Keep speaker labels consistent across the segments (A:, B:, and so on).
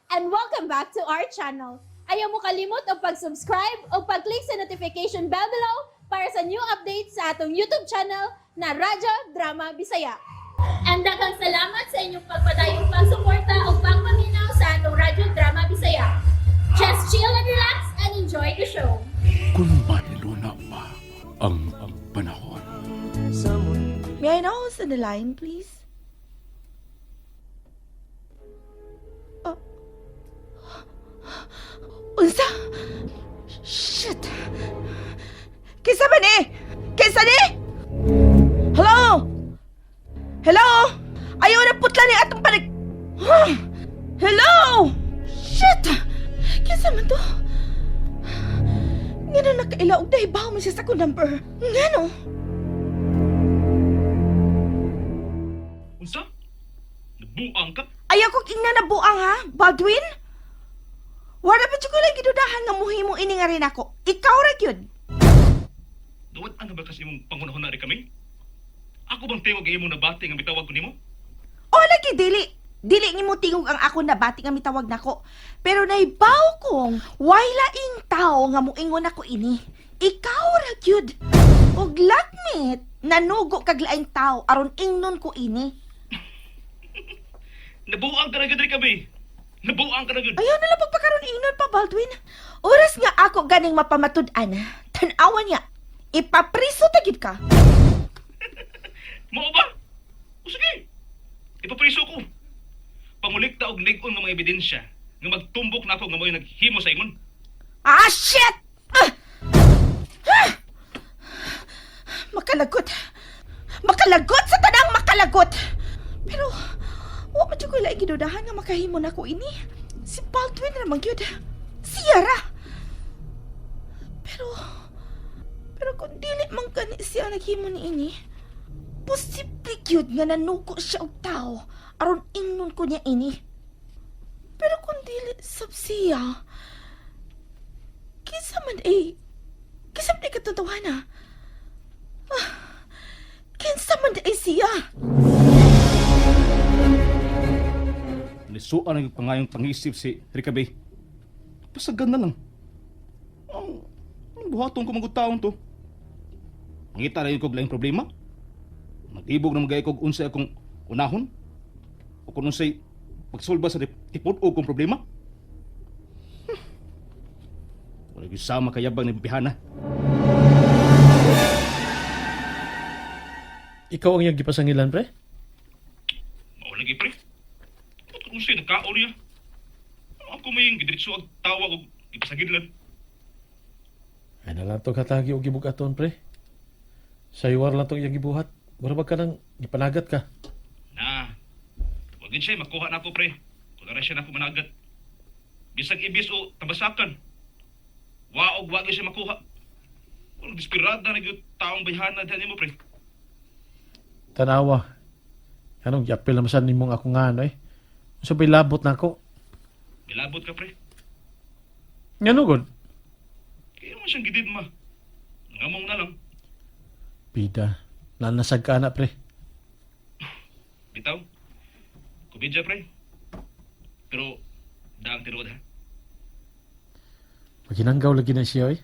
A: And welcome back to our channel. Ayaw mo kalimot og pag-subscribe o pag-click sa notification bell below para sa new updates sa atong YouTube channel na Radyo Drama Bisaya. And daghang salamat sa inyong pagpadayong pagsuporta o pagpaminaw sa atong Radyo Drama Bisaya. Just chill and relax and enjoy the show.
B: Kung mahiluna pa ang panahon.
C: May I know who's on the line, please? Unsa? Shit! Kinsa ba ni? Kinsa ni? Hello? Hello? Ayaw na putla ni atong panig... Huh? Hello? Shit! Kinsa man to? Ngano nakaila og nahibaw man siya sa akong number? Ngano?
D: Unsa? Nabuang ka?
C: Ayaw kong ingna na buang ha, Baldwin? Wala pa ko lang gidudahan nga muhimo ini nga rin ako. Ikaw ra gyud.
D: Duwat ano ba kasi imong pangunahon na rin kami? Ako bang tingog imong nabati nga mitawag ko nimo?
C: O lagi dili. Dili nimo tingog ang ako nabati nga mitawag nako. Pero nahibaw kong way laing tao nga muingon ako ini. Ikaw ra gyud. Og lakmit nanugo kag laing tao aron ingnon ko ini.
D: Nabuang ka na gyud rin kami. Nabuang ka na gyud.
C: Ayaw na lang pagpakaroon ingnon pa, Baldwin. Oras nga ako ganing mapamatud-an. Tan-awan niya. Ipapriso ta gyud ka.
D: Mao ba? O sige. Ipapriso ko. Pangulikta og lig-on nga mga ebidensya nga magtumbok na ako nga mo'y naghimo sa ingon.
C: Ah, shit! Ah! Ah! Makalagot. Makalagot sa tanang makalagot. Pero, wa man jud ko laing gidudahan nga makahimo na ko ini. Si Baldwin ra man gyud. Siya ra. Pero, pero kung dili man gani siya naghimo ni ini, posible gyud nga nanuko siya og tao aron ingnon ko niya ini. Pero kung dili sab siya, kinsa man ay, kinsa man ay katatawana? Ah, kinsa man ay siya?
D: Nisuan ang pangayong pangisip si Rikabe. Pasagan na lang. Ang, ang buhaton ko magutaon to. Mangita na yun kog laing problema. Nag-ibog na magay kog unsay akong unahon. O kung unsay pagsulba sa tipod o kong problema. Wala gyud sama kayabang ni Bihana.
E: Ikaw ang iyang gipasangilan, pre?
D: Mao lagi pre. Ba't kung unsay nagkaon niya? Ano ako may gidiretso ag tawag og gipasagidlan.
E: Ay na lang to katagi og gibugaton, pre. Sayuar lang tong iyang gibuhat. Mura ba ka nang gipanagat ka?
D: Na, wag yun siya, makuha na ako, pre. Kung ara siya na ako managat. Bisag ibis o tambasakan. Waog, wag yun siya makuha. Kung desperada na yung taong bayhana diyan mo, pre.
E: Tanawa. Anong giapil naman sa nimong ako nga ano eh. Unsa bay labot na ako?
D: Bilabot ka, pre.
E: Ngano gud?
D: Kaya mo siyang gididma. Ngamong na lang.
E: Bida. Nanasag ka na, pre.
D: Bitaw. Kubidya, pre. Pero, daang tinuod, ha?
E: Maginanggaw lagi na siya, oy.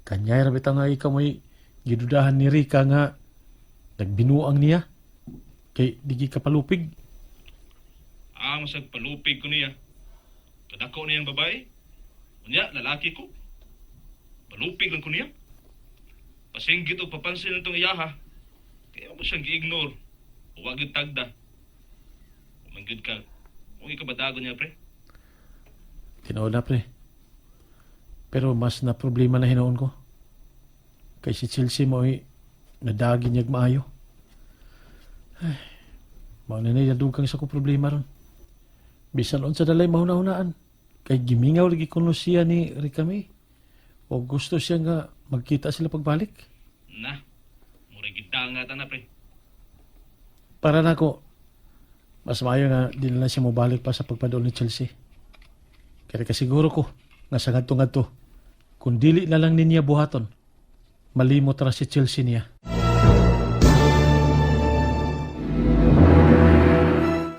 E: Kanyay ra bitaw nga ikaw mo'y gidudahan ni Rika nga nagbinuang niya. Kay digi ka palupig.
D: Ah, masag palupig ko niya. Kadako niyang babae. Unya, lalaki ko. Palupig lang ko niya. Pasinggit o papansin nitong iyaha. Kaya mo siyang gi-ignore. Huwag yung tagda. Umanggod ka. Huwag ikabadago niya, pre.
E: Tinuod na, pre. Pero mas na problema na hinoon ko. Kay si Chelsea mo ay nadagi niyag maayo. Ay, mao na niya dugang sa ko problema ron. Bisan unsa dalay mahuna-hunaan. Kay gimingaw lagi kuno siya ni Rikami. O gusto siya nga magkita sila pagbalik.
D: Na, murag gidanga ta na, pre.
E: Para nako, mas maayo nga di na lang siya mobalik pa sa pagpadol ni Chelsea. Kaya kasiguro ko nga sa ngadto-ngadto, kung dili na lang ninya buhaton, malimot ra si Chelsea niya.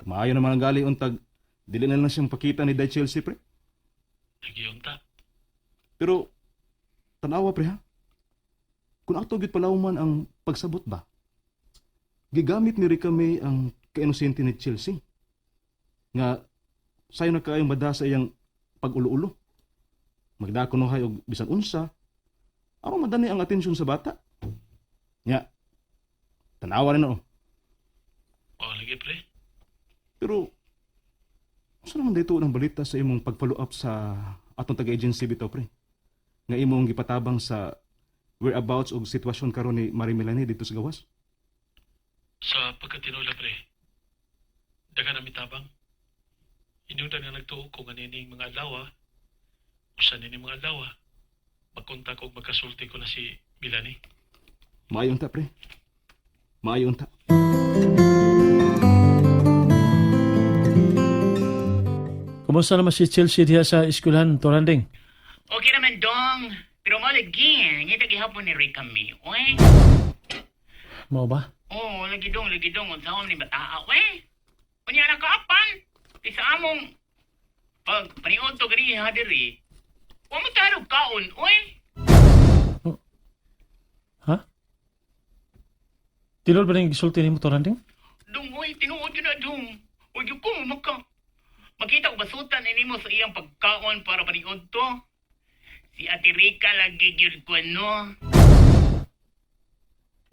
D: Maayo naman ang gali untag. Dili na lang siyang pakita ni Dai Chelsea, pre.
F: Lagi unta.
D: Pero, tanawa, pre, ha? Kung ato gyud palawman ang pagsabot ba, gigamit ni Rica May ang kainosente ni Chelsea. Nga, sayo na kaayong bada sa iyang pag-ulo-ulo. Magdako no hay og bisan unsa, aron madani ang atensyon sa bata. Nya, tanawa rin oh.
F: Oh, lagi pre.
D: Pero, unsa naman dito ng balita sa imong pag-follow up sa atong taga-agency bitaw, pre? Nga imong gipatabang sa whereabouts og sitwasyon karon ni Marie Melanie dito sa gawas?
F: Sa pagkatinula pre. Daga na mitabang. Inyong nga nagtuo ko nga nining mga adlaw, usa nining mga adlaw. Magkontak og magkasulti ko na si Milani.
D: Maayo unta, pre. Maayo unta.
E: Kumusta naman si Chelsea diha sa eskwelahan, Toranding?
G: Okay naman dong. Pero mo lagi, ngita gihapon ni Rick kami, oy.
E: Mao ba?
G: Oo, lagi dong, lagi dong. Unsa ni bataa, oy. Unya na kaapan. Di sa among pag paniod to gani ha diri. Wa mo tarog kaon, oy.
E: Ha? Tinuod ba ning gisulti nimo, Toranding?
G: Dong, oy, tinuod yun na dong. Uy, di ko maka. Makita ko basutan ini mo sa iyang pagkaon para paniod to. Si Ate Rica lagi gyud ko no.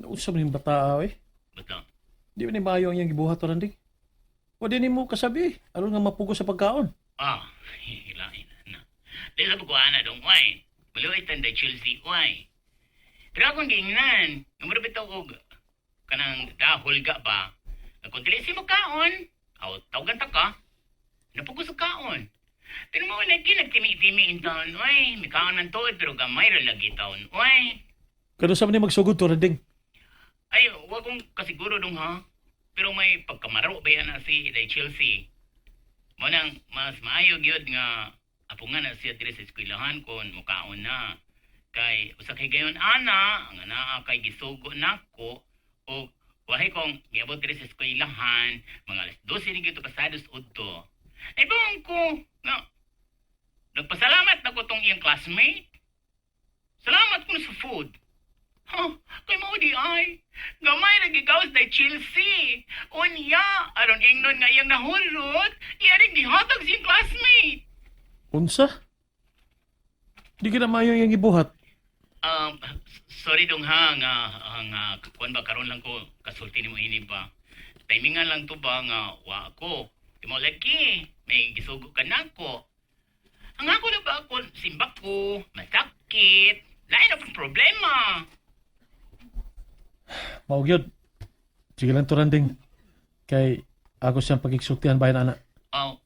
E: Unsa man ning bata eh?
G: Bata.
E: Di ba ni maayo ang iyang gibuhat, Toranding? Wa din nimo kasabi, aron nga mapugo sa pagkaon.
G: Ah, hilain na. Di sa pagkuha na dong, oy. Maluway tanda Chelsea, oy. Pero akong giingnan, nga bitaw og kanang dahol ga ba. Nga kung dili si mo kaon, aw tawagan ta ka. Napugo sa kaon. Pero mo lagi nagtimi-timi in taon, oy. May kaon ng tuod pero gamay ra lagi taon, oy.
E: Kano sa man ni magsugod, Toranding?
G: Ay, wag kong kasiguro dong ha. Pero may pagkamaro ba yan na si Day Chelsea? Mo nang mas maayo gyud nga apungan na siya diri sa eskwelahan kon mukaon na. Kay usa kay gayon ana, ang anaa kay gisugo nako og wahay kong miabot diri sa eskwelahan mga alas 12 ni gyud pasados udto. Ay bang ko nga nagpasalamat na ko tong iyang classmate. Salamat ko sa food. Huh, kay mao di ay. Gamay ra gigawas day Chelsea. Unya, aron ingnon nga iyang nahurot, iya rin gihatag sa iyang classmate.
E: Unsa? Di ka na maayo ang iyang gibuhat.
G: Sorry dong ha nga nga kuan ba karon lang ko kasulti nimo ini ba. Timingan lang to ba nga wa ko. Di mo lagi, may gisugo ka nako. Ang ako na ba ako simbak ko, masakit, lain na pong problema.
E: Mao gyud. Sige lang, Toranding. Kay ako siyang pagigsultihan bayan ana.
G: Oh,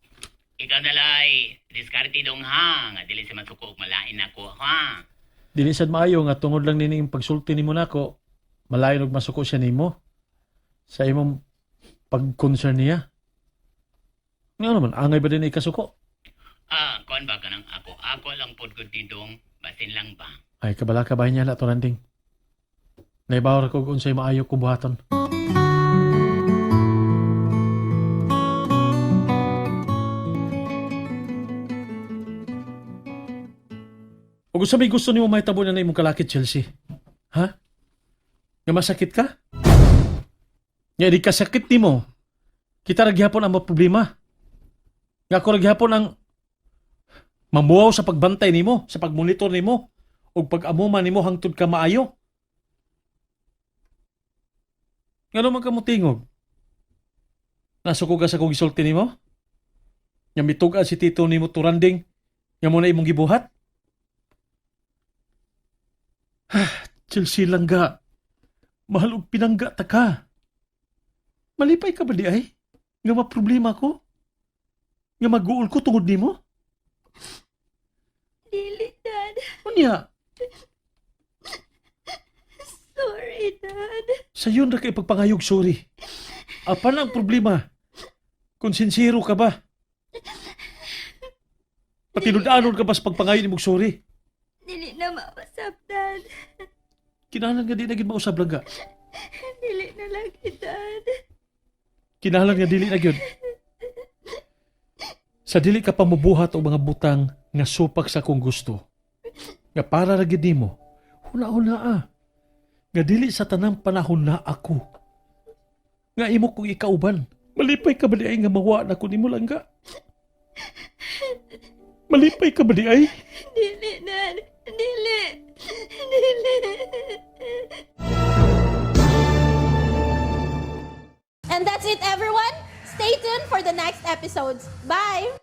G: ikaw nalay, diskarte dong ha, nga dili sa masuko og malain ako ha.
E: Dili sad maayo nga tungod lang nining pagsulti nimo nako, malayon og masuko siya nimo sa imong pag-concern niya. Nga naman, angay ba din ikasuko?
G: Ah, kuan ba kanang ako? Ako lang pod gud ni dong, basin lang ba.
E: Ay, kabala ka ba niya na, Toranding? Naibaw ra ko kung unsay maayo kong buhaton. Ug unsa may gusto nimo mahitabo na na imong kalakit, Chelsea? Ha? Nga masakit ka? Nga di ka sakit nimo. Kita ra gihapon ang problema. Nga ako ra gihapon ang mamuaw sa pagbantay nimo, sa pagmonitor nimo, ug pag-amuma nimo hangtod ka maayo. Ngano man ka motingog? Nasuko ka sa kong gisulti nimo? Nga mitug-an si tito nimo Turanding, nga mo na imong gibuhat? Chelsea langga. Mahal og pinangga ta ka. Malipay ka ba di ay? Nga maproblema ko? Nga maguol ko tungod nimo?
A: Dili, Dad.
E: Unya,
A: Sorry, Dad.
E: sayon ra kay pagpangayog sorry. Apan ang problema? Kung sincero ka ba? Patinud-anon ka ba sa pagpangayo nimog sorry?
A: Dili na mausap, Dad.
E: Kinahanglan nga di na gid mausab langga.
A: Dili na lagi, Dad.
E: Kinahanglan nga dili na gyud.
F: Sa dili ka pa mubuhat og mga butang nga supak sa akong gusto. Nga para ra gid nimo, huna-huna ah. Nga dili sa tanang panahon na ako. Nga imo kong ikauban. Malipay ka ba di ay nga mawa na ko nimo langga? Malipay ka ba di ay?
H: Dili, Dad. Dili. Dili.
A: And that's it, everyone. Stay tuned for the next episodes. Bye!